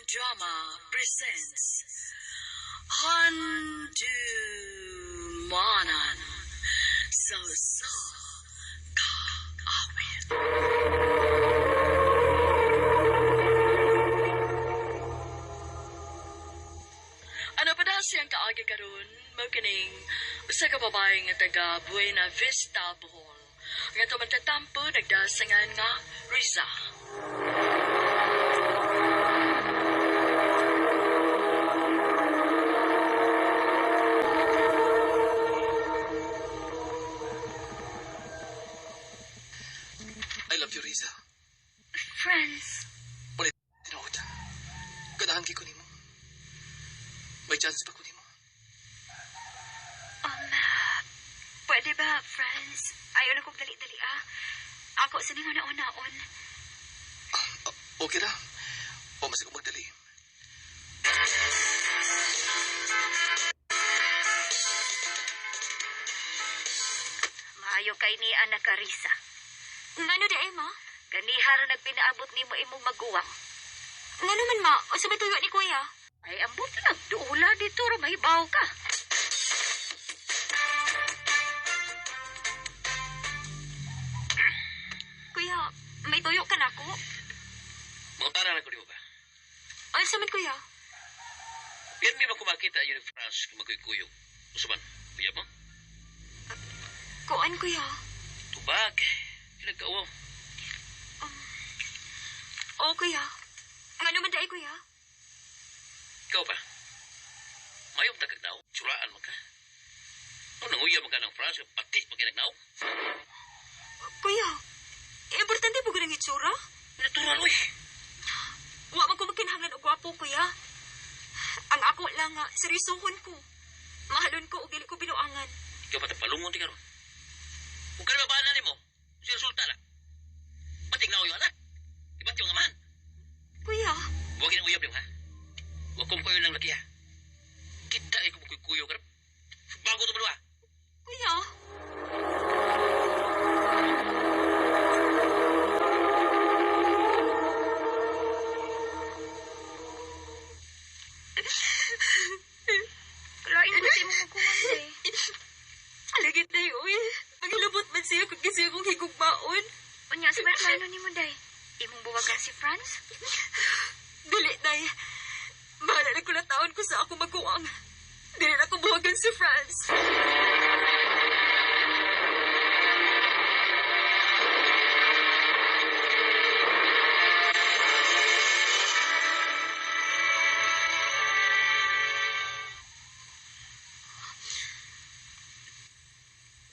Drama presents Handumanan sa Usa Ka Awit. Ano pa daw siyang kaagi karon mao kining usa ka babae nga taga Buena Vista, Bohol. Nga tumatatampo nagdasangan nga Riza. I love you, Riza. Friends, Ulit, tinuod. Ganahan kay ko nimo. May chance pa ko nimo. um, pwede ba, friends? Ayaw lang kong dali-dali ah. Ako sa ninyo naon-naon. Ah, okay ra. O mas ko magdali. Maayo kay ni Ana Carissa. Ngano di ay, ma? Ganiha ra nagpinaabot nimo imong maguwang. Ngano man, ma? O sa may tuyo ni kuya? Ay ambot lang duula dito ra mahibaw ka. Kuya, may tuyo ka na ako? Mangutana na ko nimo ba? Unsa man, kuya? Yan may makumakita yun ni France kung magkuykuyog. Usuman, kuya mo? Kuan, kuya. Tubag. Pinagkauwaw. Oo, kuya. Ngano man di ay, kuya? Ikaw pa. Mayong tagagnaw. Tsuraan mo ka. Kung nanguya mo ka ng France, pati mo kinagnaw. Kuya, importante po ng itsura? Natural, uy. Wa man ko magkinahanglan og gwapo, kuya. Ang ako lang nga, seryosohon ko. Mahalon ko og dili ko binuangan. Ikaw pa palungon ti karon. Kung kano ba na nimo, si resulta na. Patignaw yung anak. Iba't yung amahan. Kuya, Huwag ang uyab niyo, ha? Huwag kong kayo lang laki, ha? Kita ay kumukuykuyo ka. Bago ito ha? kuya. Lain ko sa imong maguwang day. Alagit na uy. Maghilabot man siya kung kasi akong higugmaon. Unya sa may plano nimo day. Imong buwagan si Franz? Dili, day. Bahala na ko na taon ko sa ako maguwang. Dili na ko buwagan si Franz.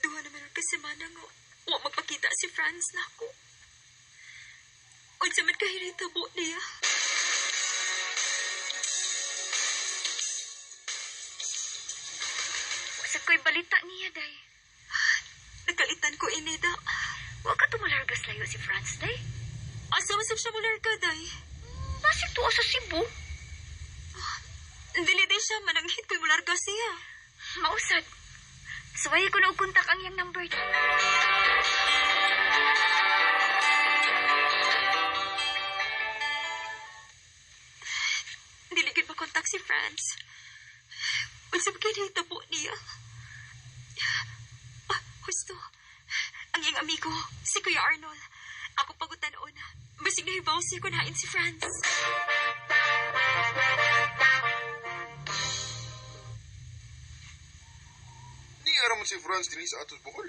Duha naman ang kasemana nga wa magpakita si Franz nako. Unsa man kahirita mo niya. Wa sa ko'y balita niya day. Nagkalitan ko inida. Wa ka tumulargas layo si Franz day. Asa man sab siya mularga, day? Basig tuwa sa Cebu. Dili day siya mananghit ko'y mularga siya. Mausad. Suwayi ko na og kontak ang iyang number. Dili gid makontak si Franz. Unsa ba kay po niya? Ah, husto. Ang iyang amigo, si Kuya Arnold. Ako pagutan-on. Basig nahibaw siya kung hain si Franz. Ni ara man si Franz dinhi sa atos Bohol.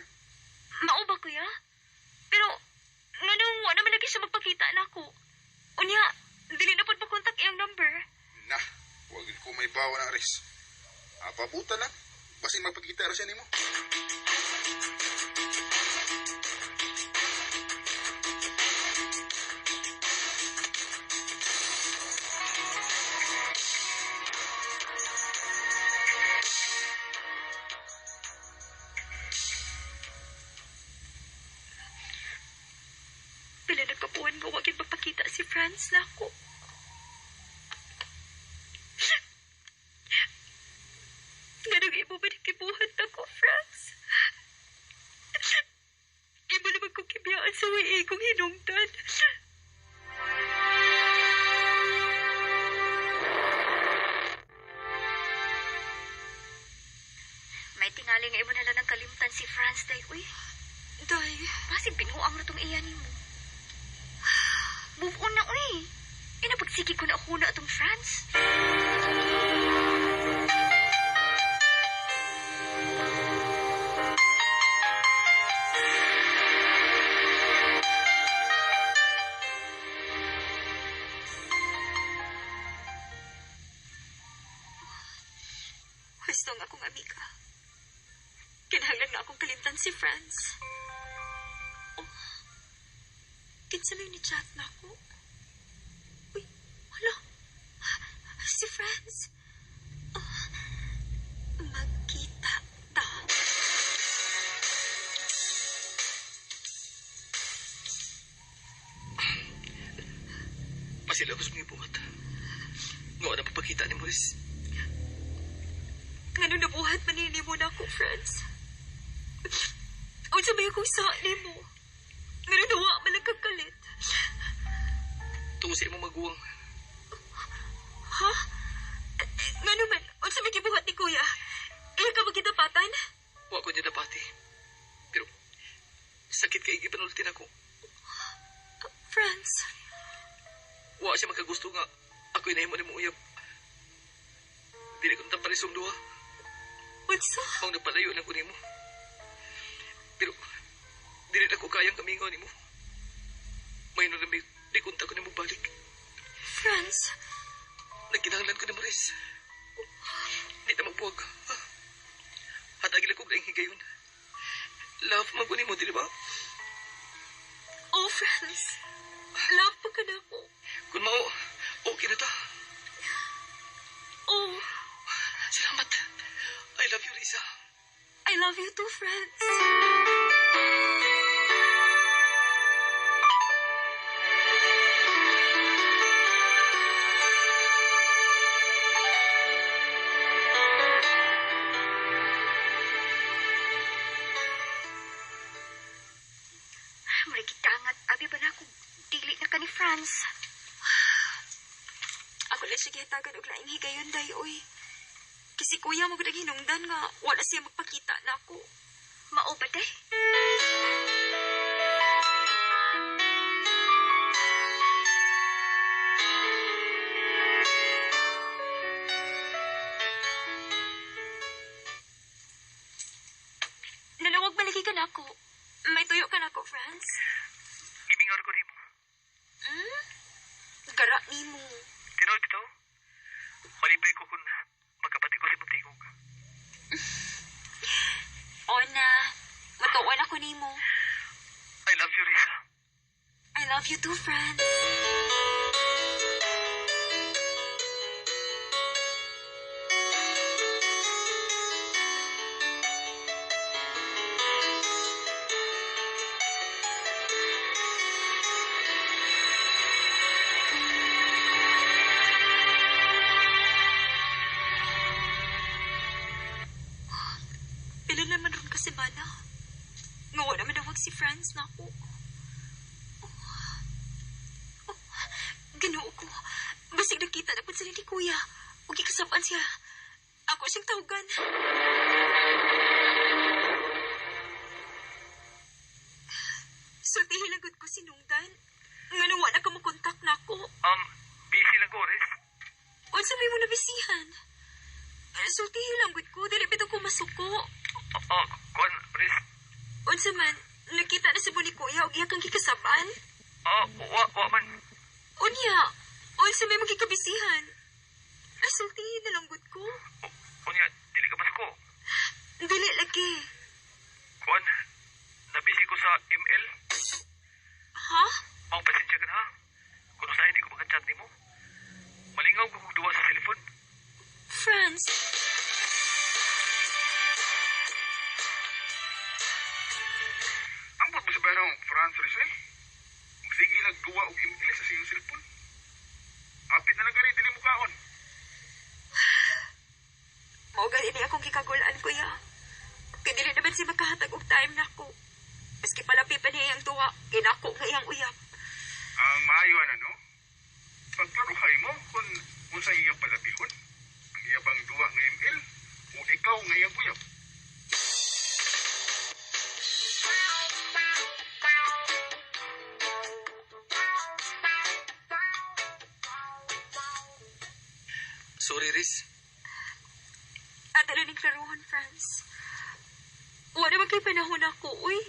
Mao ba, kuya? Pero, nganong wa naman lagi siya magpakita nako. Unya, dili na pud makontak iyang number. Nah, wag gid ko may bawa na aris. Apabuta lang. Basin magpakita ra siya nimo. Pila na kabuan nga wag magpakita si Franz nako. Ganang imo ba nakibuhat ako, Franz? Imo naman kong kibiyaan sa way kong hinungdan. Tingali nga imo na lang ang kalimtan si Franz, day. Uy, Day, basig binuang na tong iya nimo. Move on na, uy. Inapagsige ko na ako na atong Franz. Husto nga akong amiga. Kinahanglan nga akong kalimtan si Franz. Oh, kinsa may ni chat na ako? Uy, hala. Si Franz. Oh, magkita ta. Pasilabos mo yung buhat. Nga na papakita ni Maurice. Ngano nabuhat manini mo na ako, Franz? Unsa may akong sa nimo? Ngano nawa man ang kagalit? Tungo sa imong maguwang. Ha? Ngano man, unsa may gibuhat ni Kuya? Iya ka magkitapatan? Wa ko niya dapati. Pero sakit kay gipanultin ako. Franz, Wa siya makagusto nga ako'y nahimo nimo uyab. Dili ko taparisong duha. unsa? Mao nagpalayo lang ko nimo. Pero dili na ko kayang kamingaw nimo. May na may di kunta ko nimo balik. Franz, Nagkinahanglan ko ni Maurice. Di na magbuwag. Hatagil ako ang higayon. Love man ko nimo, dili ba? Oh Franz, love pa ka na ako. Kung mao, okay na ta. Oh, Salamat. I love you, Risa. I love you too, Franz. Mura gidangat, abi ba na ako? Dili na ka ni Franz. Ako lang siya gihatagan og laing higayon, day, oy. Kasi kuya mo gud ang hinungdan nga wala siya magpakita na ako. Mao ba, day? Nanawag malagi ka na ako. May tuyo ka na ako, Franz. Gimingaw ko nimo. Hmm? Gara nimo. Tinuod bitaw. Malipay ko kung magkapati ko si Muntingog. Ona, matuon ako nimo. I love you, Risa. I love you too, Franz. Pila naman ron ka semana. Nga wala man nawag si Franz na ako. Oh, Ginoo ko. Basig nakita na po sila ni Kuya. Huwag ikasapan siya. Ako siyang tawagan. Sultihin lang gud ko si Nungdan. Nga nung wala ka makontak na ako. Busy lang ko, Riz. Unsa may mo nabisihan? Sultihin lang gud ko. Dili bitaw ko masuko. Oh, kuan, Riz. Unsa man, nakita na sa ni Kuya og iya kang gikasaban. Oh, wa man. Unya, unsa may magikabisihan? Sultihin na lang gud ko. Unya, dili ka masuko. Dili lagi. Kuan, nabisi ko sa ML. Ha? Mang pasensya ka na, ha? Kung usahay di ko makachat nimo. Malingaw ko kung duwa sa cellphone. Franz. Ambot mo sa barang Franz Riz eh. Sige nagduwa og ML sa siyang cellphone. Apit na lang gani, dili mo kaon. Mao gani ni akong gikagulaan, kuya. Kay dili naman siya makahatag og time nako. Maski palapi pa niya iyang duwa, kinako nga iyang uyab. Ang maayo ana no? Pagklaruhay mo kung unsa iyang palabihon. Ang iya bang duwa nga ML o ikaw nga iyang uyab. Sorry, Riz. Ato na ning klaruhon, Franz. Wala man kay panahon ako, uy.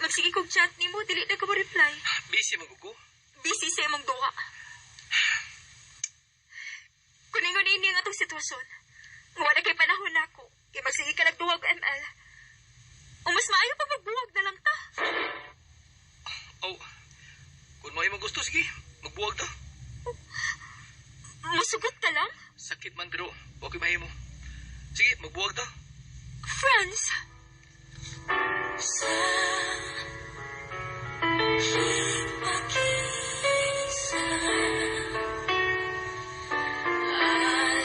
Magsige kog chat nimo, dili na ka mo reply. Busy man ko. Busy sa imong duwa. Kuningon ini ang atong sitwasyon. Wala kay panahon nako. Kay magsige ka nagduwag ML. O mas maayo pa magbuwag na lang ta. Oh, kung mo imong gusto, sige. Magbuwag ta. Musugot ka lang? Sakit man pero okay mahimo. Sige, magbuwag ta. Franz! Sa hipag-isa,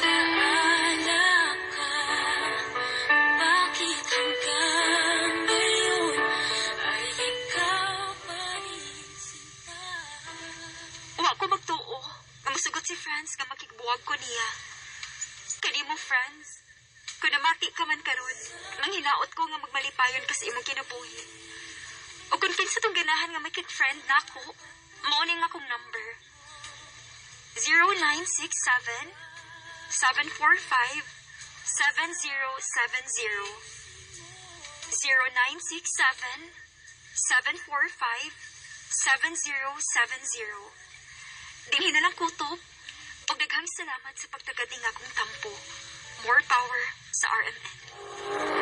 Alaala ka, bakit hanggang ngayon ay ikaw pa rin sinta? Wa ko magtuo. Nga musugot si Franz nga makigbuwag ko niya. Kanimo, Franz. Kung namati ka man karon, manghinaot ko nga magmalipayon ka sa imong kinabuhi. O kung kinsa tong ganahan nga makig-friend nako, mao ning akong number. 0967 745 7070. 0967 745 7070. Dinhi na lang kutob. Ug daghang salamat sa pagtagad ning akong tampo. More power sa RMN.